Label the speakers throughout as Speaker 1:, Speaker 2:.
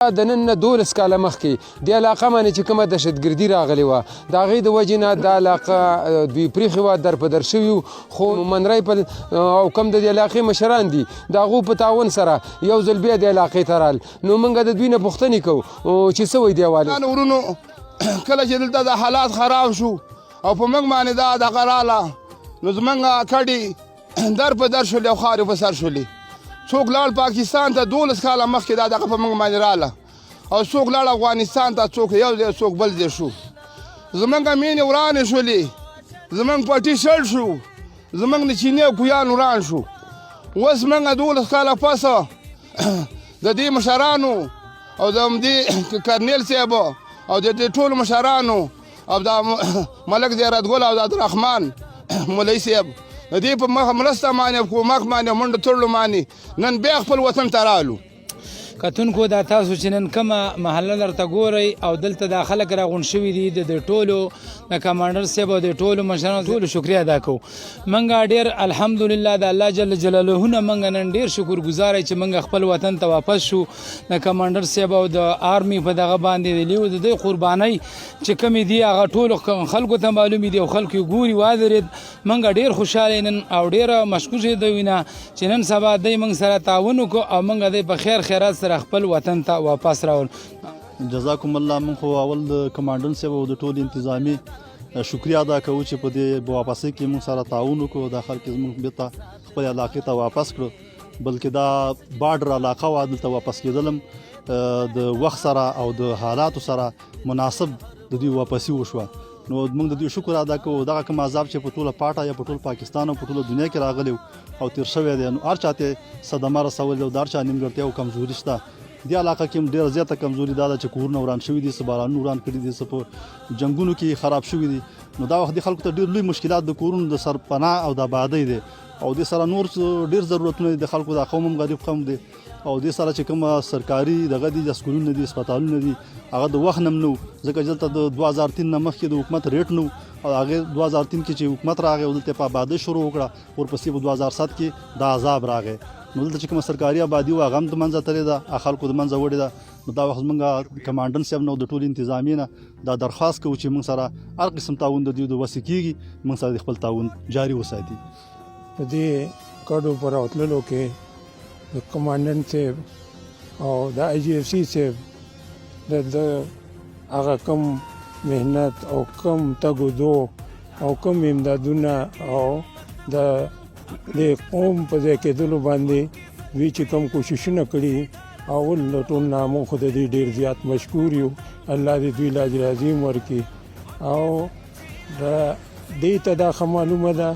Speaker 1: د نن نه 12 کاله مخکې دې علاقه باندې چې کومه دهشتګردي راغلې وه، د هغې د وجې نه دا علاقه دوی پرېښې وه، در په در شوي وو. خو مومند رایفل او کوم د دې علاقې مشران دي، د هغو په تعاون سره یو ځل بیا دې علاقې ته رال. نو موږ د دوی نه پوښتنې کوو چې څه وایي دې حوالې.
Speaker 2: ورونو، کله چې دلته د حالات خراب شو او په موږ باندې دا دغه راله، نو زمونږ کډې در په در شولې او خاورې په سر شولې. څوک لاړ پاکستان ته، 12 کاله مخکې دا دغه په موږ باندې راله، او څوک لاړ افغانستان ته، څوک یو ځای، څوک بل ځای شو. زمونږ مینې ورانې شولې، زمونږ پټي شړ شو، زمونږ د چینې او کویان وران شو. اوس موږ 12 کاله پس د دې مشرانو او د همدې کرنیل صاحب او د دې ټولو مشرانو او د ملک زیارت ګل او د عبدالرحمن مولوي صاحب د دې په مخ مرسته باندې، کومک باندې، منډو تړلو باندې نن بیا خپل وطن ته رالو.
Speaker 3: کتونکو، دا تاسو چې نن کومه محله درته ګورئ او دلته دا خلک راغونډ شوي دي، د ټولو د کمانډر صاحب او د ټولو مشرانو ټولو شکریه ادا کوو. منګه ډیر الحمدلله د الله جل جلاله نه منګه نن ډیر شکر گزار چې منګه خپل وطن ته واپس شو. د کمانډر صاحب او د آرمي په دغه باندې د لیو د دوی قربانۍ چې کومې دي، هغه ټولو خلکو ته معلومې دي او خلکو یې ګوري. وادرېد، منګه ډیر خوشاله نن او ډیره مشکوش دوی نه چې نن سبا دی موږ سره تعاون وکړو او موږ دی په خیر خیرات سره خپل وطن ته واپس راول.
Speaker 4: جزاکم الله. موږ خو اول د کمانډن صاحب او د ټول انتظامی شکریا ادا کوو چې په دې واپسۍ کې موږ سره تعاون وکړو، دا خلک زموږ بیرته خپل علاقې ته واپس کړو. بلکې دا بارډر علاقه وه، دلته واپس کېدلم د وخت سره او د حالاتو سره مناسب د دوی واپسی وشوه. نو موږ د دوی شکر ادا کوو. دغه کوم عذاب چې په ټوله پاټه یا په ټول پاکستان او په ټوله دنیا کې راغلی او تیر شوی دی، نو هر چاته صدمه رسولې او د هر چا نیمګړتیا او کمزوري شته. دې علاقه کې هم ډېره زیاته کمزوري دا ده چې کورونه وران شوي دي، څه بارانونو وران کړي دي، څه په جنګونو کې خراب شوي دي. نو دا وخت د خلکو ته ډېر لوی مشکلات د کورونو د سرپناه او د آبادۍ دی، او دې سره نور ډېر ضرورتونه دي د خلکو. دا قوم هم غریب قوم دی، او دې سره چې کوم سرکاري دغه دي، د سکولونه دي، هسپتالونه دي، هغه د وخت نه نو، ځکه چې دلته د 2003 نه مخکې د حکومت ریټ نو، او هغه 2003 کې چې حکومت راغی او دلته په آبادۍ شروع وکړه، ورپسې په 2007 کې دا عذاب راغی. نو دلته چې کومه سرکاري آبادي وه، هغه هم د منځه تللې ده، خلکو د منځه وړې ده. نو دا وخت موږ کمانډن صاحب نه او د ټول انتظامیې نه دا درخواست کوو چې موږ سره هر قسم تعاون د دوی د وسې کېږي، موږ سره د خپل تعاون جاري وساتي.
Speaker 5: په دې کډو په راوتللو کې د کمانډنټ صاحب او د آی جی اف سی صاحب د هغه کم محنت او کم تګ و دو او کم امدادونه او د دې قوم په ځای کېدلو باندې دوی چې کوم کوششونه کړي، اول له ټول نه موږ خو د دوی ډېر زیات مشکور یو. الله دې دوی له اجر عظیم ورکړي. او د دې ته دا ښه معلومه ده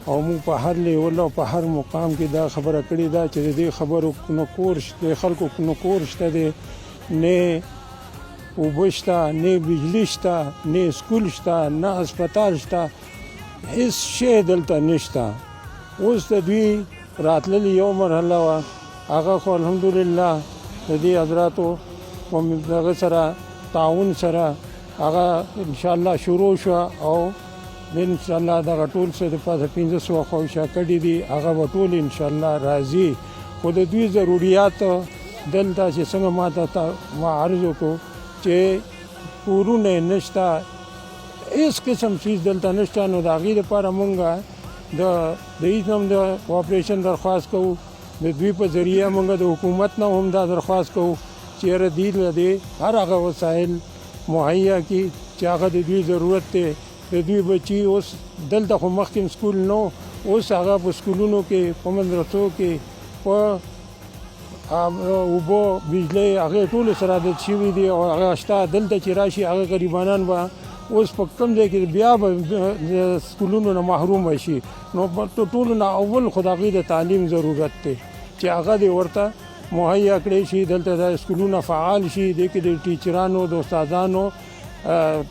Speaker 5: او موږ په هر لیول او په هر مقام کې دا خبره کړې ده چې د دې خبرو نه کور شته، خلکو نه کور شته دی، نه اوبه شته، نه بجلی شته، نه سکول شته، نه هسپتال شته، هیڅ شی دلته نشته. اوس د دوی راتلل یو مرحله وه، هغه خو الحمدلله د دې حضراتو په دغه سره تعاون سره هغه انشاءالله شروع شوه، او ان شاء الله دغه ټول څه د پاسه 500 خواوشا کډې دي، هغه به ټول ان شاء الله راځي. خو د دوی ضروریات دلته چې څنګه ما ته ما عرض وکړو چې کورونه یې نشته، هیڅ قسم څیز دلته نشته. نو د هغې دپاره مونږ د هیڅ هم د کوآپریشن درخواست کوو. د دوی په ذریعه مونږ د حکومت نه هم دا درخواست کوو چې یاره دوی له دې هر هغه وسایل مهیا کړي چې هغه د دوی ضرورت دی. د دوی بچي اوس دلته خو مخکې هم سکول نه، اوس هغه په سکولونو کې، په مدرسو کې، په اوبو، بجلۍ، هغې ټولو سره عادت شوي دي او هغه شته. دلته چې راشي هغه غریبانان به اوس په کوم ځای کې بیا به د سکولونو نه محروم شي. نو ټولو نه اول خو د هغوی د تعلیم ضرورت دی چې هغه دې ورته مهیا کړی شي. دلته د سکولونه فعال شي، دې کې د ټیچرانو، د استادانو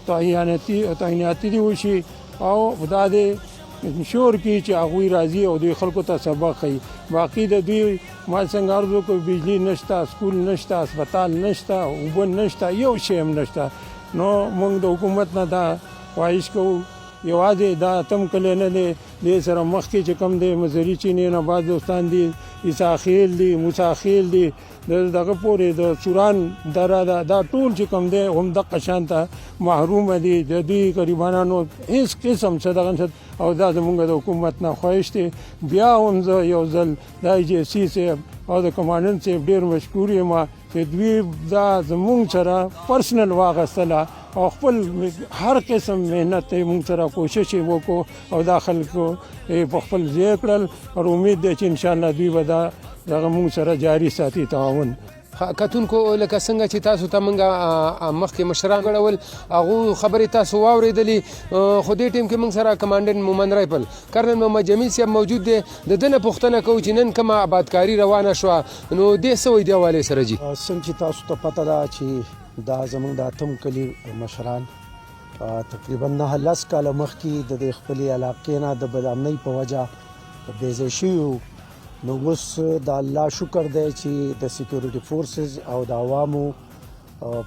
Speaker 5: تعیناتي دې وشي، او دا دې شور کی چې هغوی راځي او دوی خلکو ته سبق ښیي. باقي د دوی ما څنګه عرض وکړو، بجلی نشته، سکول نشته، هسپتال نشته، اوبه نشته، یو شی هم نشته. نو موږ د حکومت نه دا خواهش کوو، یوازې دا اتم کلی نه دی. دې سره مخکې چې کوم دی مزري چینې نه بعض دوستان دي، عیسی خیل دي، موسی خیل دي، د دغه پورې د سوران دره ده، دا ټول چې کوم دی هم دقه شان ته محروم دي. د دوی غریبانانو هیڅ قسم څه دغه نشته. او دا زمونږ د حکومت نه خواهش دی. بیا هم زه یو ځل د آی جي سي صاحب او د کمانډنټ صاحب ډېر مشکور یم چې دوی دا زمونږ سره پرسنل واغستله او خپل هر قسم محنت ته مونږ سره کوشش یې وکړو او دا خلکو یې په خپل ځای کړل. او امید دی چې انشاءالله دوی به دا دغه مونږ سره جاري ساتي تعاون.
Speaker 1: کتونکو، لکه څنګه چې تاسو ته مونږ مخکې مشران غړول، هغو خبرې تاسو واورېدلې. خو دې ټیم کې مونږ سره کمانډنټ مومند رایفل کرنل محمد جمیل صاحب موجود دی. د ده نه پوښتنه کوو چې نن کومه آبادکاري روانه شوه، نو دې څه وایي دې حوالې سره جي؟
Speaker 6: څنګه چې تاسو ته پته ده چې دا زمونږ د اتم کلي مشران تقریبا 9-10 کاله مخکې د دې خپلې علاقې نه د بدامنۍ په وجه بې ځای شوي وو. نو اوس د الله شکر دی چې د سکیورټي فورسز او د عوامو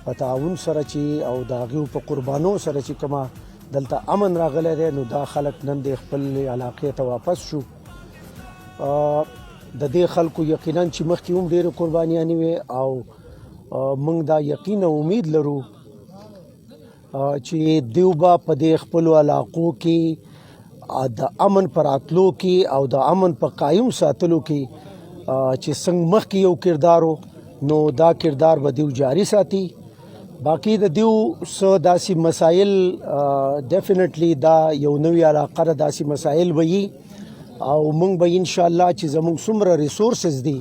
Speaker 6: په تعاون سره چې او د هغوی په قربانو سره چې کومه دلته امن راغلی دی، نو دا خلک نن د خپل علاقې ته واپس شو. د دې خلکو یقینا چې مخکې هم ډېرې قربانیانې وې او موږ دا یقین او امید لرو چې دیو به په دې خپلو علاقو کې د امن پر راتلو کې او د امن په قایم ساتلو کې چې څنګه مخکې یو کردار و، نو دا کردار به دیو جاری ساتي. باقی د دیو څه داسې مسایل ډیفینټلی دا یو نوې علاقه ده، داسې مسایل به یي او موږ به انشاءالله چې زموږ څومره ریسورسز دي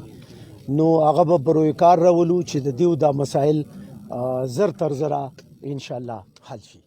Speaker 6: نو هغه به بروی کار راولو چې د دیو دا مسایل زر تر زره انشاءالله حل شي.